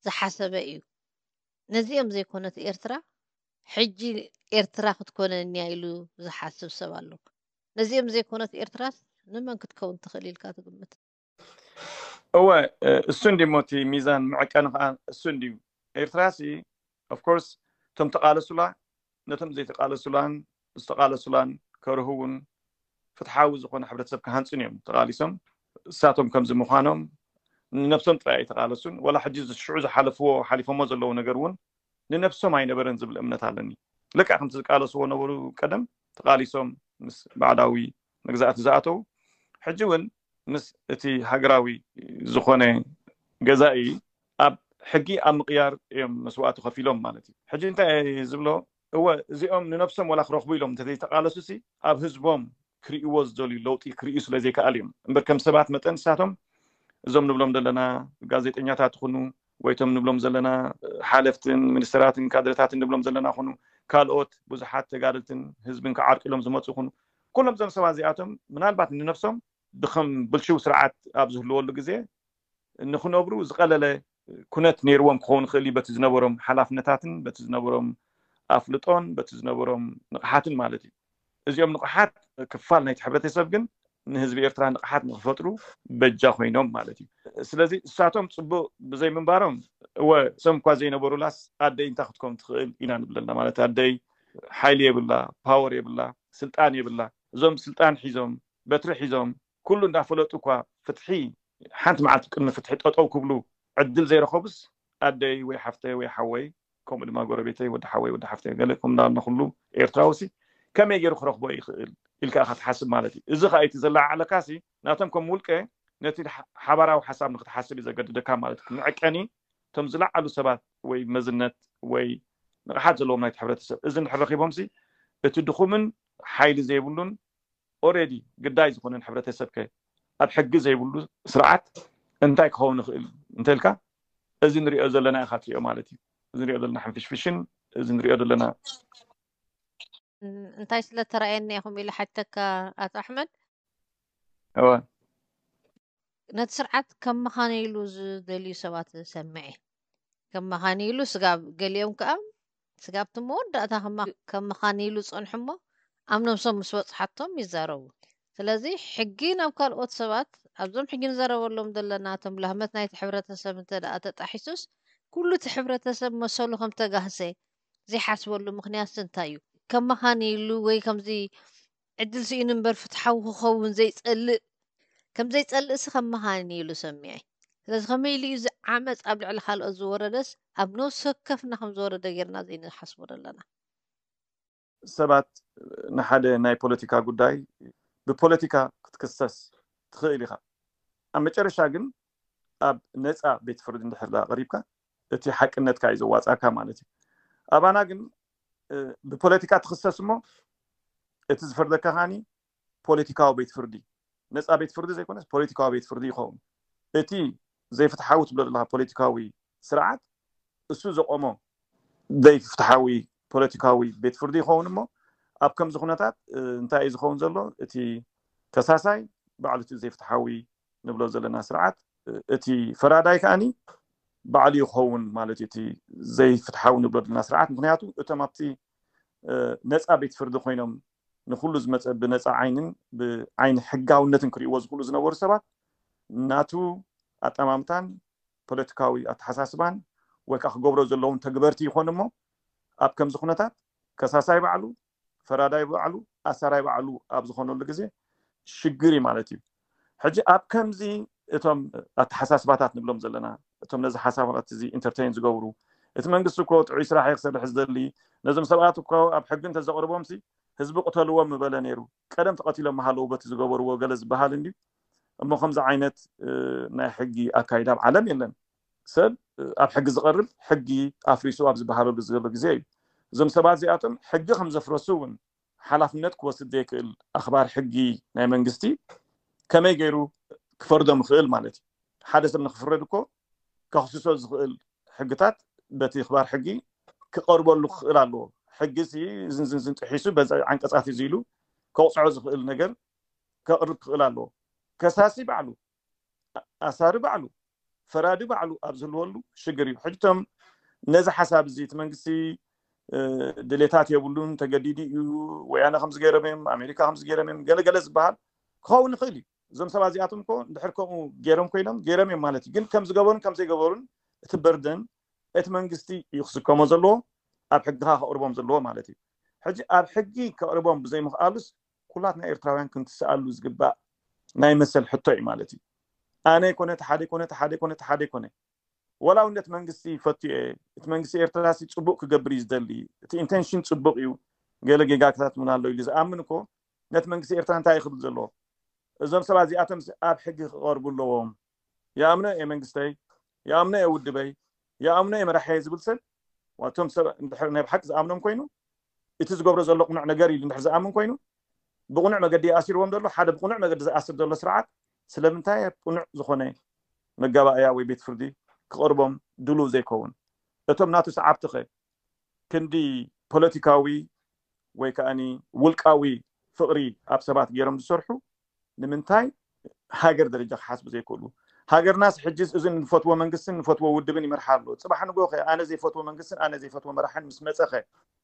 ዝሓሰበ እዩ። ነዚኦም ዘይኮነት ኤርትራ ሕጂ ኤርትራ ክትኮነን እያ ኢሉ ዝሓስብ ሰብ ኣሎ። ነዚኦም ዘይኮነት ኤርትራስ ንመን ክትከውን ትኽእል ኢልካ ትግምት? እወ እሱ እንዲሞ እቲ ሚዛን መዐቀኒ ከዓ እሱ እንዲዩ። ኤርትራ ሲ ኦፍኮርስ እቶም ተቃለሱላ ነቶም ዘይተቃለሱላን ዝተቃለሱላን ከርህውን ፍትሓዊ ዝኾነ ሕብረተሰብ ክሃንፁን እዮም ተቃሊሶም። እሳቶም ከምዚ ምዃኖም ንነብሶም ጥራይ ኣይተቃለሱን። ዋላ ሕጂ ሽዑ ዝሓለፍዎ ሓሊፎሞ ዘለዉ ነገር እውን ንነብሶም ኣይነበረን ዝብል እምነት ኣለኒ። ልክዕ ከምቲ ዝቃለስዎ ነበሩ ቀደም ተቃሊሶም ምስ ባዕዳዊ መግዛእቲ ዝኣተዉ ሕጂ እውን ምስ እቲ ሃገራዊ ዝኾነ ገዛኢ ኣብ ሕጊ ኣብ ምቕያር እዮም መስዋእቲ ከፊሎም ማለት እዩ። ሕጂ እንታይ ዝብሎ እወ እዚኦም ንነብሶም ዋላ ክረኽቡ ኢሎም እንተዘይተቃለሱ ሲ ኣብ ህዝቦም ክርእይዎ ዝደልዩ ለውጢ ክርእዩ ስለ ዘይከኣል እዮም እምበር ከም ሰባት መጠን ንሳቶም እዞም ንብሎም ዘለና ጋዜጠኛታት ይኹኑ ወይቶም ንብሎም ዘለና ሓለፍትን ሚኒስትራትን ካድረታትን ንብሎም ዘለና ይኹኑ ካልኦት ብዙሓት ተጋደልትን ህዝብን ክዓርቅሎም ዝመፁ ይኹኑ ኩሎም እዞም ሰባት እዚኣቶም ምናልባት ንነብሶም ብከም ብልሽው ስርዓት ኣብ ዝህልወሉ ግዜ ንክነብሩ ዝቀለለ ኩነት ነይርዎም ክኸውን ይኽእል እዩ በቲ ዝነበሮም ሓላፍነታትን በቲ ዝነበሮም ኣፍልጦን በቲ ዝነበሮም ንቕሓትን ማለት እዩ። እዚኦም ንቕሓት ክፋል ናይቲ ሕብረተሰብ ግን ንህዝቢ ኤርትራ ንቕሓት ንክፈጥሩ በጃ ኮይኖም ማለት እዩ። ስለዚ እሳቶም ፅቡቅ ብዘይምንባሮም እወ እሶም እኳ ዘይነበሩላስ ኣደይ እንታይ ክትከውን ትኽእል ኢና ንብለና ማለት ኣደይ ሓይሊ የብላ ፓወር የብላ ስልጣን የብላ እዞም ስልጣን ሒዞም በትሪ ሒዞም ኩሉ እንዳፈለጡ እኳ ፍትሒ ሓንቲ መዓልቲ ቅድሚ ፍትሒ ጠጠው ክብሉ ዕድል ዘይረኸቡስ ኣደይ ወይ ሓፍተይ ወይ ሓወይ ከምኡ ድማ ጎረቤተይ ወዲ ሓወይ ወዲ ሓፍተይ ገለ ከም እንዳበልና ኩሉ ኤርትራዊ ሲ ከመይ ገይሩ ክረኽቦ ይኽእል ኢልካ ኢኻ ትሓስብ ማለት እዩ። እዚ ከዓ እቲ ዘለዓዕለካ ሲ ናቶም ከም ውልቀ ነቲ ሓባራዊ ሓሳብ ንክትሓስብ እዩ ዘገድደካ ማለት እዩ። መዐቀኒ እቶም ዝለዓሉ ሰባት ወይ መዝነት ወይ ንቕሓት ዘለዎም ናይቲ ሕብረተሰብ፣ እዚ እንድሕር ረኺቦምሲ እቲ ድኹምን ሓይሊ ዘይብሉን ኦሬዲ ግዳይ ዝኾነን ሕብረተሰብ ከ ኣብ ሕጊ ዘይብሉ ስርዓት እንታይ ክኸውን ይኽእል እንተልካ፣ እዚ ንሪኦ ዘለና ኢኻ ትሪኦ ማለት እዩ። እዚ ንሪኦ ዘለና ሕንፍሽፍሽን እዚ ንሪኦ ዘለና እንታይ ስለ ተራእየኒ ኢኹም ኢለ ሓተካ ኣቶ ኣሕመድ። እወ ነቲ ስርዓት ከመኻንይሉ ዝደልዩ ሰባት ሰምዐ። ከመኻንይሉ ስጋብ ገሊኦም ከኣ ስጋብ እቲ መወዳእታ ከመ- ከመኻንይሉ ጸንሑ እሞ ኣብ ነብሶም ምስ በጽሓቶም ይዛረቡ። ስለዚ ሕጊ ናብ ካልኦት ሰባት ኣብዞም ሕጂ ንዘረበሎም ዘለና እቶም ላህመት ናይቲ ሕብረተሰብ እንተ ደኣ ተጣሒሱስ ኩሉ እቲ ሕብረተሰብ መሰሉ ከም ተጋህሰ ዘይሓስበሉ ምኽንያት እንታይ እዩ? ከመኻንይሉ ወይ ከምዚ ዕድል ስኢኑ እምበር ፍትሓዊ ክኸውን ዘይጸልእ ከም ዘይጸልእሲ ከመኻንይሉ ሰሚዐ። ስለዚ ከመይ ኢሉ እዩ እዚ ዓመፅ ኣብ ልዕሊ ካልኦት ዝወረደስ ኣብ ነፍሲ ወከፍና ከም ዝወረደ ጌርና ዘይንሓስቦ ዘለና። ሰባት ንሓደ ናይ ፖለቲካ ጉዳይ ብፖለቲካ ክትክሰስ ትኽእል ኢኻ። ኣብ መጨረሻ ግን ኣብ ነፃ ቤት ፍርዲ እንድሕር ደኣ ቀሪብካ እቲ ሓቅነትካ እዩ ዘዋፃካ ማለት እዩ። ኣባና ግን እ፣ ብፖለቲካ ትኽሰስ እሞ እቲ ዝፈርደካ ከዓኒ ፖለቲካዊ ቤት ፍርዲ፣ ነፃ ቤት ፍርዲ ዘይኮነስ ፖለቲካዊ ቤት ፍርዲ ይኸውን። እቲ ዘይፍትሓዊ ትብሎ ዘለካ ፖለቲካዊ ስርዓት እሱ ዘቆሞ ዘይፍትሓዊ ፖለቲካዊ ቤት ፍርዲ ይኸውን እሞ ኣብ ከምዚ ኩነታት እ፣ እንታይ እዩ ዝኸውን ዘሎ? እቲ ከሳሳይ ባዕሉ እቲ ዘይፍትሓዊ ንብሎ ዘለና ስርዓት እ፣ እቲ ፈራዳይ ከዓኒ ባዕሉ ይኸውን ማለት እዩ። እቲ ዘይፍትሓዊ ንብሎ ዘለና ስርዓት ምክንያቱ እቶም ኣብቲ እ፣ ነፃ ቤት ፍርዲ ኮይኖም ንኩሉ ዝመፀ ብነፃ ዓይንን ብዓይኒ ሕጋውነትን ክርእይዎ ዝኽእሉ ዝነበሩ ሰባት ናቱ ኣጠማምታን ፖለቲካዊ ኣተሓሳስባን ወይ ከዓ ክገብሮ ዘለዎም ተግበርቲ ይኾኑ እሞ ኣብ ከምዚ ኩነታት ከሳሳይ ባዕሉ ፈራዳይ ባዕሉ ኣሳራይ ባዕሉ ኣብ ዝኾነሉ ግዜ ሽግር እዩ ማለት እዩ። ሕጂ ኣብ ከምዚ እቶም ኣተሓሳስባታት ንብሎም ዘለና እቶም ነዚ ሓሳባት እዚ ኢንተርቴን ዝገብሩ እቲ መንግስቲ እኮ ጥዑይ ስራሕ እዩ ክሰርሕ ዝደሊ ነዞም ሰባት እኮ ኣብ ሕጊ እንተዘቕርቦም ሲ ህዝቢ ቅተልዎም ምበለ ነይሩ ቀደም ተቐቲሎም ምሃለዉ በቲ ዝገበርዎ ገለ ዝበሃል እንድዩ እሞ ከምዚ ዓይነት ናይ ሕጊ ኣካይዳ ኣብ ዓለም የለን ሰብ ኣብ ሕጊ ዝቐርብ ሕጊ ኣፍሪሱ ኣብ ዝበሃለሉ ዘሎ ግዜ እዩ እዞም ሰባት እዚኣቶም ሕጊ ከም ዘፍረሱ እውን ሓላፍነት ክወስድ ዘይክእል ኣኽባር ሕጊ ናይ መንግስቲ ከመይ ገይሩ ክፈርዶም ይኽእል ማለት እዩ ሓደ ሰብ ንክፍረድ እኮ ከኽስሶ ዝኽእል ሕግታት በቲ ኣኽባር ሕጊ ክቐርበሉ ክኽእል ኣለዎ ሕጊ ዝንዝንዝን ጥሒሱ በዚ ዓንቀፃት እዚ ኢሉ ከቕፅዖ ዝኽእል ነገር ከቕርብ ክኽእል ኣለዎ ከሳሲ ባዕሉ ኣሳሪ ባዕሉ ፈራዲ ባዕሉ ኣብ ዝህልወሉ ሽግር እዩ ሕጅቶም ነዚ ሓሳብ እዚ እቲ መንግስቲ ድሌታት የብሉን ተገዲዱ እዩ ወያነ ከምዝገይሮም እዮም ኣሜሪካ ከምዝገይሮም እዮም ገለገለ ዝበሃል ክኸውን ይኽእል እዩ እዞም ሰባት እዚኣቶም እኮ እንድሕር ከምኡ ገይሮም ኮይኖም ገይሮም እዮም ማለት እዩ ግን ከም ዝገበሩን ከም ዘይገበሩን እቲ በርደን እቲ መንግስቲ እዩ ክስከሞ ዘለዎ ኣብ ሕግኻ ከቕርቦም ዘለዎ ማለት እዩ ሕጂ ኣብ ሕጊ ከቕርቦም ብዘይምኽኣሉስ ኩላትና ኤርትራውያን ክንትስኣሉ ዝግባእ ናይ መሰል ሕቶ እዩ ማለት እዩ ኣነ ይኮነ ተሓደ ይኮነ ተሓደ ይኮነ ተሓደ ይኮነ ወላ እውን ነቲ መንግስቲ ይፈቱ እየ እቲ መንግስቲ ኤርትራ ሲ ፅቡቅ ክገብር እዩ ዝደሊ እቲ ኢንቴንሽን ፅቡቅ እዩ ገለ ጌጋታት እውን ኣሎ ኢሉ ዝኣምን እኮ ነቲ መንግስቲ ኤርትራ እንታይ ይኽብል ዘለዎ እዞም ሰባት እዚኣቶም ኣብ ሕጊ ክቐርቡ ኣለዎም ይኣምኖ እየ መንግስተይ ይኣምኖ እየ ውድበይ ይኣምኖ እየ መራሕየ ዝብል ሰብ ዋቶም ሰብ ናይ ብሓቂ ዝኣምኖም ኮይኑ እቲ ዝገብሮ ዘሎ ቁኑዕ ነገር ኢሉ እንድሕር ዝኣምን ኮይኑ ብቁኑዕ መገዲ ይኣሲርዎም ዘሎ ሓደ ብቁኑዕ መገዲ ዝኣስር ዘሎ ስርዓት ስለምንታይ ቁኑዕ ዝኾነ መጋባእያ ወይ ቤት ፍርዲ ክቐርቦም ድሉው ዘይከውን እቶም ናቱ ሰዓብቲ ኸ ክንዲ ፖለቲካዊ ወይ ከዓኒ ውልቃዊ ፍቕሪ ኣብ ሰባት ገይሮም ዝሰርሑ ንምንታይ ሃገር ደረጃ ክሓስቡ ዘይክእሉ ሃገርናስ ሕጅስ እዚ ንፈትዎ መንግስትን ንፈትዎ ውድብን ይመርሓ ኣሎ ፅባሕ ንጎ ከ ኣነ ዘይፈትዎ መንግስትን ኣነ ዘይፈትዎ መራሕን ምስ መፀኸ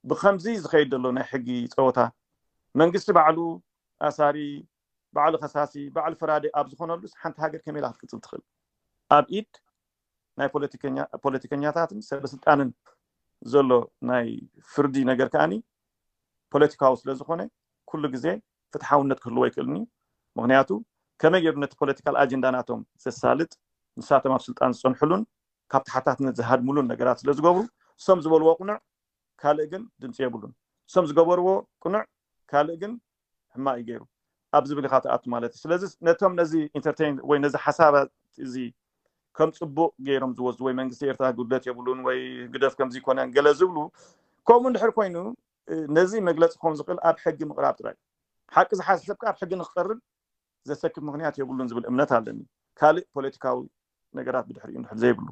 ብከምዚ ዝኸይድ ዘሎ ናይ ሕጊ ፀወታ መንግስቲ ባዕሉ ኣሳሪ ባዕሉ ከሳሲ ባዕሉ ፈራዲ ኣብ ዝኾነሉስ ሓንቲ ሃገር ከመይ ኢላ ክትቅፅል ትኽእል ኣብ ኢድ ናይ ፖለቲከኛታትን ሰበስልጣንን ዘሎ ናይ ፍርዲ ነገር ከዓኒ ፖለቲካዊ ስለ ዝኾነ ኩሉ ግዜ ፍትሓውነት ክህልዎ ኣይክእልን እዩ ምክንያቱ ከመይ ገይሩ ነቲ ፖለቲካል ኣጀንዳ ናቶም ዘሳልጥ ንሳቶም ኣብ ስልጣን ዝፀንሕሉን ካብ ተሓታትነት ዝሃድምሉን ነገራት ስለ ዝገብሩ እሶም ዝበልዎ ቅኑዕ ካልእ ግን ድምፂ የብሉን እሶም ዝገበርዎ ቅኑዕ ካልእ ግን ሕማቅ እዩ ገይሩ ኣብ ዝብል ኢካ ትኣቱ ማለት እዩ። ስለዚ ነቶም ነዚ ኢንተርቴን ወይ ነዚ ሓሳባት እዚ ከም ፅቡቅ ገይሮም ዝወስዱ ወይ መንግስቲ ኤርትራ ጉድለት የብሉን ወይ ግደፍ ከምዚ ይኮነን ገለ ዝብሉ ከምኡ እንድሕር ኮይኑ ነዚ መግለፂ ክኸውን ዝኽእል ኣብ ሕጊ ምቕራብ ጥራይ ሓቂ ዝሓሰብ ኣብ ሕጊ ንክቀርብ ዘሰክፍ ምክንያት የብሉን ዝብል እምነት ኣለኒ። ካልእ ፖለቲካዊ ነገራት ብድሕሪኡ እንድሕር ዘይብሉ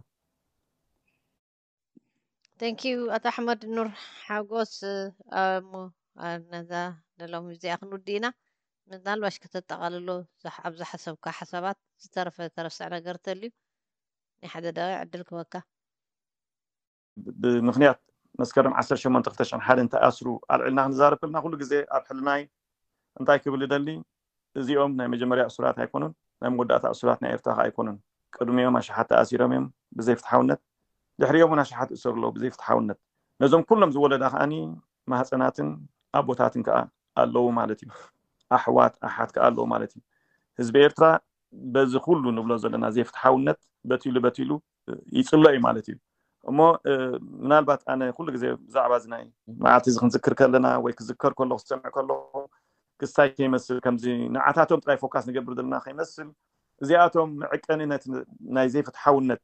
Thank you ኣቶ ኣሕመድ ኑር ሓጎስ። እሞ ነዛ ንሎሚ እዚኣ ክንውድእ ኢና። ምናልባሽ ከተጠቓልሎ ኣብ ዝሓሰብካ ሓሳባት ዝተረፈ ተረስዕ ነገር ተልዩ ናይ ሓደ ደቂቕ ዕድል ክበካ። ብምክንያት መስከረም ዓሰርተ ሸሞንተ ክልተ ሽሕን ሓደን ተኣስሩ ኣልዕልና ክንዛረብ ከለና ኩሉ ግዜ ኣብ ሕልናይ እንታይ ክብል ይደሊ፣ እዚኦም ናይ መጀመርያ እሱራት ኣይኮኑን፣ ናይ መወዳእታ እሱራት ናይ ኤርትራ ከኣ ኣይኮኑን። ቅድሚኦም ኣሽሓት ተኣሲሮም እዮም ብዘይፍትሓውነት፣ ድሕሪኦም እውን ኣሽሓት ይእሰሩ ኣለዉ ብዘይፍትሓውነት። ነዞም ኩሎም ዝወለዳ ከኣኒ ማህፀናትን ኣቦታትን ከኣ ኣለዉ ማለት እዩ። ኣሕዋት ኣሓት ከኣ ኣለዉ ማለት እዩ። ህዝቢ ኤርትራ በዚ ኩሉ ንብሎ ዘለና ዘይፍትሓውነት በቲሉ በቲሉ ይፅሎ እዩ ማለት እዩ። እሞ ምናልባት ኣነ ኩሉ ግዜ ብዛዕባ እዚ ናይ መዓልቲ እዚ ክንዝክር ከለና ወይ ክዝከር ከለኹ ክሰምዕ ከለኹ ክስታይ ከይመስል ከምዚ ንዓታቶም ጥራይ ፎካስ ንገብር ዘለና ከይመስል እዚኣቶም መዕቀኒ ነቲ ናይ ዘይፍትሓውነት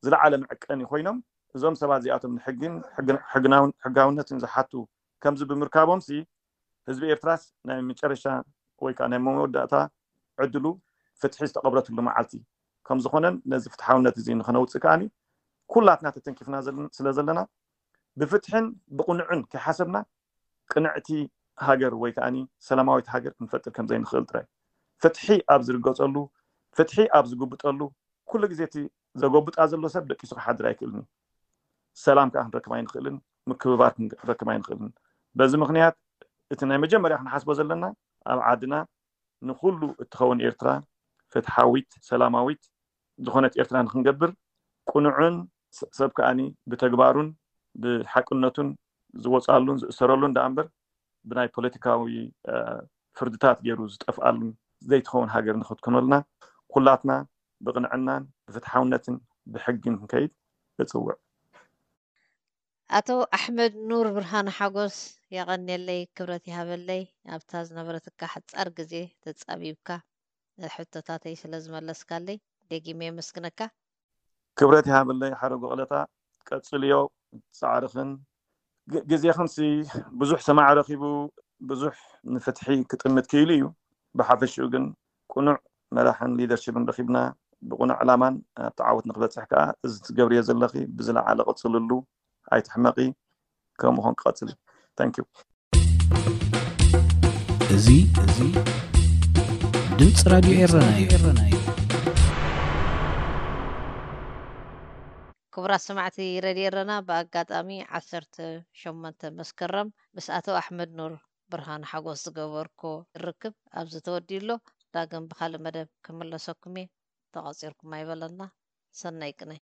ዝለዓለ መዕቀኒ ኮይኖም እዞም ሰባት እዚኣቶም ንሕግን ሕግናውን ሕጋውነትን ዝሓቱ ከምዚ ብምርካቦም ሲ ህዝቢ ኤርትራስ ናይ መጨረሻ ወይ ከዓ ናይ መወዳእታ ዕድሉ ፍትሒ ዝተቐብረትሉ መዓልቲ ከም ዝኾነን ነዚ ፍትሓውነት እዚ ንኸነውፅእ ከዓኒ ኩላትና ተተንኪፍና ስለ ዘለና ብፍትሕን ብቕኑዕን ከይሓሰብና ቅንዕቲ ሃገር ወይ ከዓኒ ሰላማዊት ሃገር ክንፈጥር ከም ዘይንኽእል ጥራይ ፍትሒ ኣብ ዝርገፀሉ ፍትሒ ኣብ ዝጉብጠሉ ኩሉ ግዜ እቲ ዘጎብጣ ዘሎ ሰብ ደቂሱ ክሓድር ኣይክእልን እዩ። ሰላም ከዓ ክንረክብ ኣይንኽእልን፣ ምክብባር ክንረክብ ኣይንኽእልን። በዚ ምክንያት እቲ ናይ መጀመርያ ክንሓስቦ ዘለና ኣብ ዓድና ንኹሉ እትኸውን ኤርትራ ፍትሓዊት፣ ሰላማዊት ዝኾነት ኤርትራ ንክንገብር ቅኑዕን ሰብ ከኣኒ ብተግባሩን ብሓቅነቱን ዝወፅኣሉን ዝእሰረሉን ደኣ እምበር ብናይ ፖለቲካዊ ፍርድታት ገይሩ ዝጠፍኣሉን ዘይትኸውን ሃገር ንክትኮነልና ኩላትና ብቕንዕናን ብፍትሓውነትን ብሕግን ክንከይድ እፅውዕ። ኣቶ ኣሕመድ ኑር ብርሃነ ሓጎስ የቐንየለይ፣ ክብረት ይሃበለይ። ኣብታ ዝነበረትካ ሓጻር ግዜ ተጻቢብካ ሕቶታተይ ስለ ዝመለስካለይ ደጊመ የመስግነካ። ክብረት ይሃበለይ ሓረጎ ቀለታ፣ ቀጽልዮ ጻዕርኽን ግዜኽንሲ ብዙሕ ሰማዕ ረኺቡ ብዙሕ ንፍትሒ ክጥምት ክኢሉ እዩ። ብሓፈሽኡ ግን ቅኑዕ መራሕን ሊደርሽፕን ረኺብና ብቕኑዕ ዕላማን ኣብቲ ዓወት ንክበፅሕ ከዓ እዚ ትገብርዮ ዘለኺ ብዝለዓለ ቀፅልሉ፣ ኣይትሕመቒ፣ ከምኡ ኾን ክቐፅል እዩ። Thank you። እዚ እዚ ድምፂ ራድዮ ኤረና እዩ። ክቡራት ሰማዕቲ ረድዮ ኤረና ብኣጋጣሚ ዓሰርተ ሸሞንተ መስከረም ምስ ኣቶ ኣሕመድ ኑር ብርሃን ሓጎስ ዝገበርኮ ርክብ ኣብዚ ተወዲኡ ኣሎ። ዳግም ብካልእ መደብ ክምለሰኩም እየ። ተቋፂርኩም ኣይበለና። ሰናይ ቅነ።